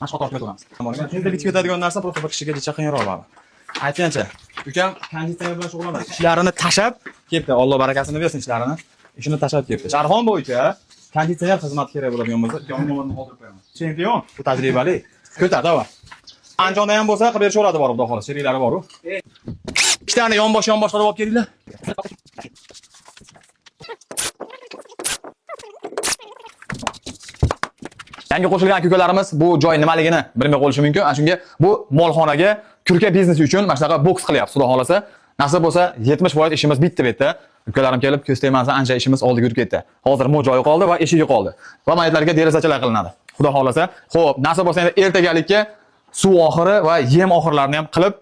Mana shu qator o'tamiz. Endi bitib ketadigan narsa просто bir kishiga jicha qiyinroq bo'ladi. Aytgancha, ukam konditsioner bilan shug'ullanadi. Ishlarini tashlab ketdi. Alloh barakasini bersin ishlarini. Ishini tashlab ketdi. Sharxon bo'yicha konditsioner xizmati kerak bo'ladigan bo'lsa, ukamning nomerini qoldirib qo'yaman. Chempion, bu tajribali. Ko'tar, давай. Andijonda ham bo'lsa qilib berishaveradi borib, xudo xohlasa, sheriklari bor-u. Ikkitani yonbosh yonbosh qilib olib kelinglar. Yangi qo'shilgan aka-ukalarimiz bu joy nimaligini bilmay qolishi mumkin. Ana shunga bu molxonaga kurka biznesi uchun mana shunaqa boks qilyapti, xudo xolasa. Nasib bo'lsa 70% ishimiz bitdi bu yerda. Ukalarim kelib ko'z tegmasin, ancha ishimiz oldiga yurib ketdi. Hozir mo joyi qoldi va eshigi qoldi. Va mayitlarga derazachalar qilinadi. Xudo xolasa. Xo'p, nasib bo'lsa endi ertagalikka suv oxiri va yem oxirlarini ham qilib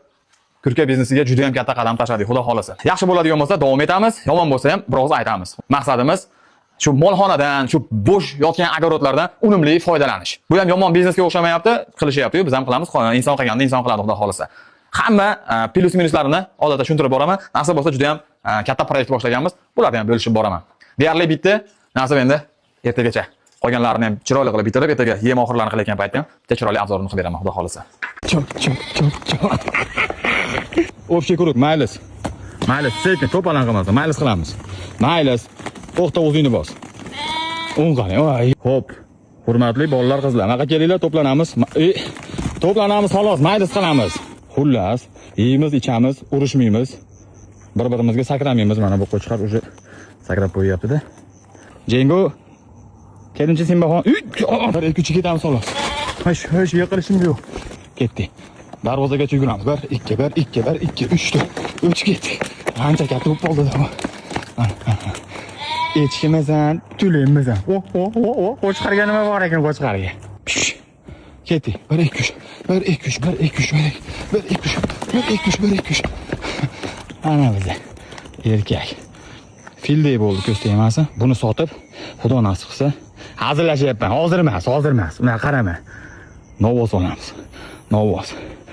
kurka biznesiga juda ham katta qadam tashladik, xudo xolasa. Yaxshi bo'ladigan bo'lsa davom etamiz, yomon bo'lsa ham biroz aytamiz. Maqsadimiz shu molxonadan, shu bo'sh yotgan огород lardan unumli foydalanish. Bu ham yomon biznesga o'xshamayapti, qilishyapti-yu, biz ham qilamiz. Inson qilganda inson qiladi, xudo xolasa. Hamma plyus minuslarini odatda tushuntirib boraman. Nasib bo'lsa juda ham katta proyekt boshlaganmiz. Bularni ham bo'lishib boraman. Deyarli bitdi. Nasib endi ertagacha. Qolganlarini ham chiroyli qilib bitirib, ertaga yem oxirlarini qilayotgan paytda ham bitta chiroyli обзор ini qilib beraman, xudo xolasa. Chop, chop, chop, chop. Общий круг, maylis. Maylis, sekin to'palan qilmasdan, maylis qilamiz. Maylis. To'xta, o'zingni bos. O'ng qarang. Voy. Xo'p. Hurmatli bolalar, qizlar, mana kelinglar, to'planamiz. To'planamiz xolos, maylis qilamiz. Xullas, yeymiz, ichamiz, urushmaymiz. Bir-birimizga sakramaymiz. Mana bu qo'chqor уже sakrab qo'yyapti-da. Jengo, kelinchi Simbaxon. 1 2 3 ketamiz xolos. Hosh, hosh, yiqilishim yo'q. Ketdik. Darvozagacha yuguramiz. 1 2 1 2 1 2 3 4 3 ketdik. Ancha katta bo'lib qoldi bu. Echkimisan, tulinmisan? O, o, o, o, qo'chqorga nima bor ekan qo'chqorga? Pish. Ketdik. 1 2 3 1 2 3 1 2 3 1 2 3 1 2 3 1 2 3. Ana biza. Erkak. Fildek bo'ldi, ko'z tegmasin. Buni sotib, Xudo nasib qilsa, hazillashyapman. Hozir emas, hozir emas. Unaqa qarama. Novvos olamiz. Novvos.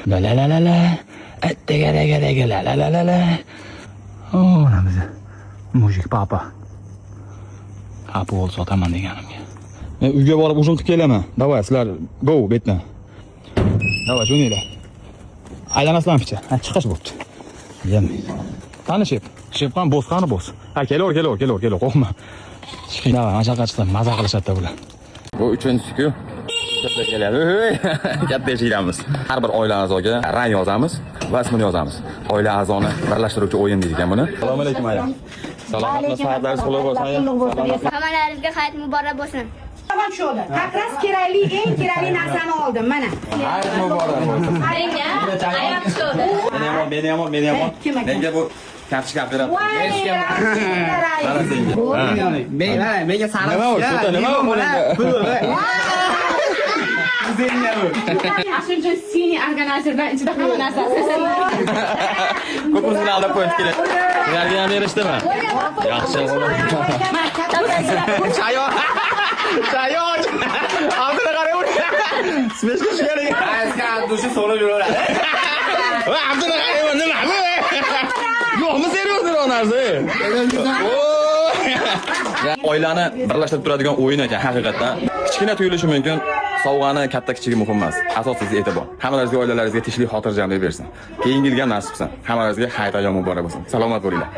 La la la la la. Attaga daga daga la la la la la. Mana biza. Мужик папа. Ha, bo'ldi, sotaman deganimga. Men uyga borib ужин qilib kelaman. Давай, sizlar go bu yerdan. Давай, jo'nanglar. Aylanasizlarmi picha? Ha, chiqish bo'pti. Yemaydi. Qani shep? Shep qani, bos, qani bos. Ha, kelaver, kelaver, kelaver, kelaver, qo'rqma. Chiqing, давай, mana shu yoqqa chiqsa maza qilishadi bular. Bu uchinchisi-ku. Katta keladi. Katta eshikdamiz. Har bir oila a'zoga rang yozamiz va ismini yozamiz. Oila a'zoni birlashtiruvchi o'yin deydi ekan buni. Assalomu alaykum aya. Salomatlik, soatlaringiz qutlug' bo'lsin aya. Hammalaringizga hayit muborak bo'lsin. Shoda. Как раз kerakli, eng kerakli narsani oldim mana. Hayit muborak bo'lsin. Meni ham ol, meni ham ol, meni ham ol. Kim ekan? Menga bu kartochka olib beradi. Mana senga. Men mana menga sariq. Nima u? Shu nima u qo'lingda? Shuning uchun синий органайзер bilan ichida hamma narsasi. Ko'pimiz bilan aldab qo'yib kerak. Ularga ham berishdimi? Yaxshi. Chayon. Chayon. Abduni qarang. Смешка tushgan ekan. Aytgan dushi so'rab yuraveradi. Va Abduni qarang, nima bu? Yo'qmi серьезный narsa? Oilani birlashtirib turadigan o'yin ekan haqiqatdan. Kichkina tuyulishi mumkin. Sovg'ani katta kichigi muhim emas. Asosiysi e'tibor. Hammalaringizga oilalaringizga tinchlik, xotirjamlik bersin. Keyingi yilga ham nasib qilsin. Hammalaringizga hayit ayyomi muborak bo'lsin. Salomat bo'linglar.